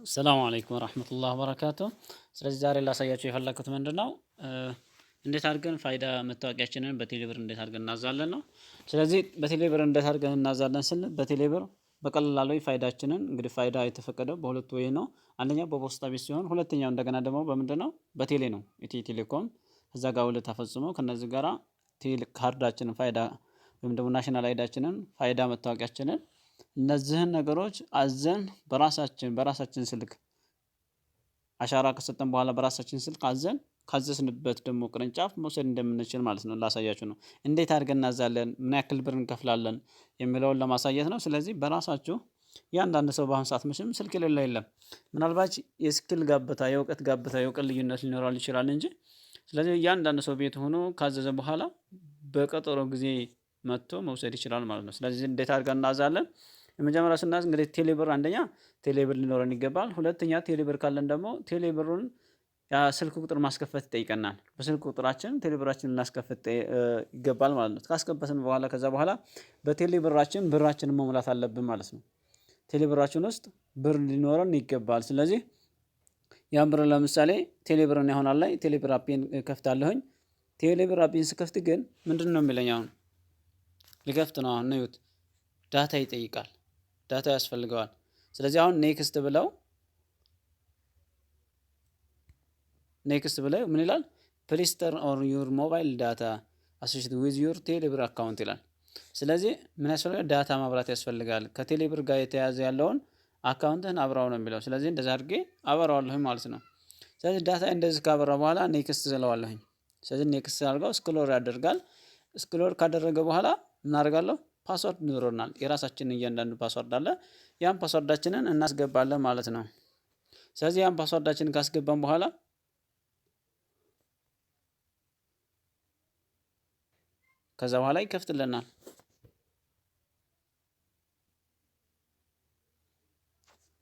ሰላሙ አለይኩም ወራህመቱላህ ወበረካቱ። ስለዚህ ዛሬ ላሳያችሁ የፈለኩት ምንድን ነው፣ እንዴት አድርገን ፋይዳ መታወቂያችንን በቴሌብር እንዴት አድርገን እናዛለን ነው። ስለዚህ በቴሌብር እንዴት አድርገን እናዛለን ስንል በቴሌብር በቀላሉ ፋይዳችንን፣ እንግዲህ ፋይዳ የተፈቀደው በሁለቱ ወይ ነው። አንደኛው በፖስታ ቤት ሲሆን ሁለተኛው እንደገና ደግሞ በምንድን ነው? በቴሌ ነው። ኢትዮ ቴሌኮም እዛ ጋር ውል ተፈጽሞ ከነዚህ ጋራ ቴሌ ካርዳችንን፣ ፋይዳ ወይም ደግሞ national ID ያችንን፣ ፋይዳ መታወቂያችንን፣ እነዚህን ነገሮች አዘን በራሳችን ስልክ አሻራ ከሰጠን በኋላ በራሳችን ስልክ አዘን ካዘዝንበት ደግሞ ቅርንጫፍ መውሰድ እንደምንችል ማለት ነው ላሳያችሁ ነው። እንዴት አድርገን እናዛለን፣ ምን ያክል ብር እንከፍላለን የሚለውን ለማሳየት ነው። ስለዚህ በራሳችሁ እያንዳንድ ሰው በአሁኑ ሰዓት መቼም ስልክ የሌለው የለም። ምናልባት የ skill gap፣ የእውቀት gap፣ የእውቀት ልዩነት ሊኖራል ይችላል እንጂ፣ ስለዚህ እያንዳንዱ ሰው ቤት ሆኖ ካዘዘ በኋላ በቀጠሮ ጊዜ መጥቶ መውሰድ ይችላል ማለት ነው። ስለዚህ እንዴት አድርገን እናዛለን? የመጀመሪያ ስናዝ እንግዲህ ቴሌብር፣ አንደኛ ቴሌብር ሊኖረን ይገባል። ሁለተኛ ቴሌብር ካለን ደግሞ ቴሌብሩን ስልክ ቁጥር ማስከፈት ይጠይቀናል። በስልክ ቁጥራችን ቴሌብራችንን ልናስከፍት ይገባል ማለት ነው። ካስከፈትን በኋላ ከዛ በኋላ በቴሌብራችን ብራችንን መሙላት አለብን ማለት ነው። ቴሌብራችን ውስጥ ብር ሊኖረን ይገባል። ስለዚህ ያን ብር ለምሳሌ ቴሌብርን ይሆናል ላይ ቴሌብር app ኤን ከፍታለሁኝ። ቴሌብር app ኤን ስከፍት ግን ምንድን ነው የሚለኝ? አሁን ሊከፍት ነው። አሁን እዩት፣ data ይጠይቃል። Data ያስፈልገዋል። ስለዚህ አሁን next ብለው፣ next ብለው ምን ይላል? "Please turn on your mobile data associated with your ቴሌብር account" ይላል። ስለዚህ ምን ያስፈልጋል? Data ማብራት ያስፈልጋል። ከቴሌብር ጋር የተያያዘ ያለውን account ህን አብራው ነው የሚለው። ስለዚህ እንደዚህ አድርጌ አበራዋለሁኝ ማለት ነው። ስለዚህ data እንደዚህ ካበራ በኋላ next እለዋለሁኝ። ስለዚህ next አድርገው scroll ያደርጋል። Scroll ካደረገ በኋላ ምን አደርጋለሁ? Password ይኖረናል። የራሳችንን እያንዳንዱ password አለ። ያን password ኣችንን እናስገባለን ማለት ነው። ስለዚህ ያን password ኣችንን ካስገባን በኋላ ከዛ በኋላ ይከፍትልናል።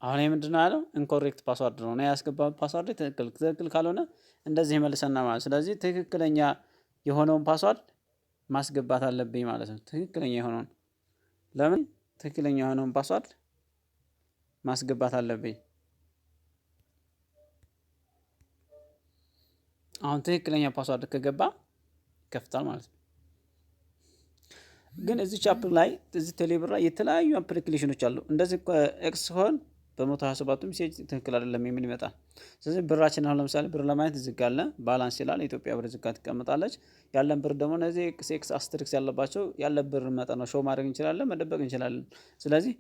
አሁን ይህ ምንድን ነው ያለው? Incorrect password ነው። እኔ ያስገባው password ትክክል ካልሆነ እንደዚህ ይመልሰናል ማለት። ስለዚህ ትክክለኛ የሆነውን password ማስገባት አለብኝ ማለት ነው። ትክክለኛ የሆነውን፣ ለምን፣ ትክክለኛ የሆነውን password ማስገባት አለብኝ። አሁን ትክክለኛ password ከገባ ይከፍታል ማለት ነው። ግን እዚህ app ላይ፣ እዚህ ቴሌብር ላይ የተለያዩ application ኖች አሉ። እንደዚህ X ሲሆን በ127ቱ message ትክክል አይደለም የሚል ይመጣል። ስለዚህ ብራችን አሁን ለምሳሌ ብር ለማየት እዚህ ጋር አለ፣ balance ይላል። የኢትዮጵያ ብር እዚህ ጋር ትቀመጣለች። ያለን ብር ደግሞ እነዚህ X X asterisk ያለባቸው ያለ ብር መጠን ነው። Show ማድረግ እንችላለን፣ መደበቅ እንችላለን። ስለዚህ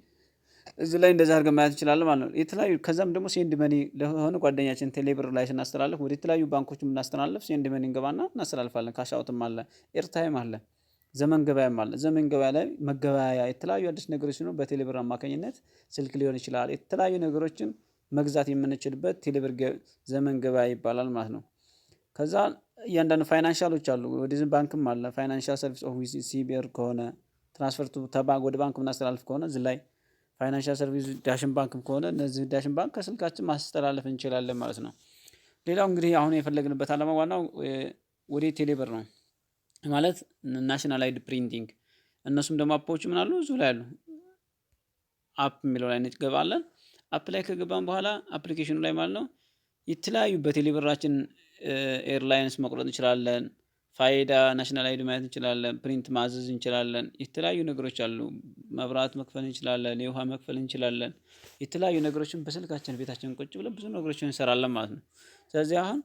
እዚህ ላይ እንደዚህ አድርገን ማየት እንችላለን ማለት ነው። የተለያዩ ከዛም ደግሞ send money ለሆነ ጓደኛችን ቴሌብር ላይ ስናስተላልፍ፣ ወደ የተለያዩ ባንኮች የምናስተላልፍ send money እንገባና እናስተላልፋለን። Cash out ም አለ፣ airtime አለ፣ ዘመን ገበያም አለ። ዘመን ገበያ ላይ መገበያያ የተለያዩ አዲስ ነገሮች ሲኖሩ በቴሌብር አማካኝነት ስልክ ሊሆን ይችላል፣ የተለያዩ ነገሮችን መግዛት የምንችልበት ቴሌብር ዘመን ገበያ ይባላል ማለት ነው። ከዛ እያንዳንዱ financial ኦች አሉ። ወደዚህ ባንክም አለ። Financial service of CBE ከሆነ፣ transfer to ወደ ባንክ የምናስተላልፍ ከሆነ እዚህ ላይ financial service፣ ዳሽን ባንክም ከሆነ እነዚህ ዳሽን ባንክ ከስልካችን ማስተላለፍ እንችላለን ማለት ነው። ሌላው እንግዲህ አሁን የፈለግንበት ዓላማ ዋናው ወደ ቴሌብር ነው፣ ማለት national ID printing። እነሱም ደግሞ app ኦቹ ምን አሉ? እዚሁ ላይ አሉ። App የሚለው ላይ እንገባለን። App ላይ ከገባን በኋላ application ኑ ላይ ማለት ነው የተለያዩ በቴሌብራችን airlines መቁረጥ እንችላለን። ፋይዳ፣ national ID ማየት እንችላለን። Print ማዘዝ እንችላለን። የተለያዩ ነገሮች አሉ። መብራት መክፈል እንችላለን። የውሃ መክፈል እንችላለን። የተለያዩ ነገሮችን በስልካችን ቤታችን ቁጭ ብለን ብዙ ነገሮችን እንሰራለን ማለት ነው። ስለዚህ አሁን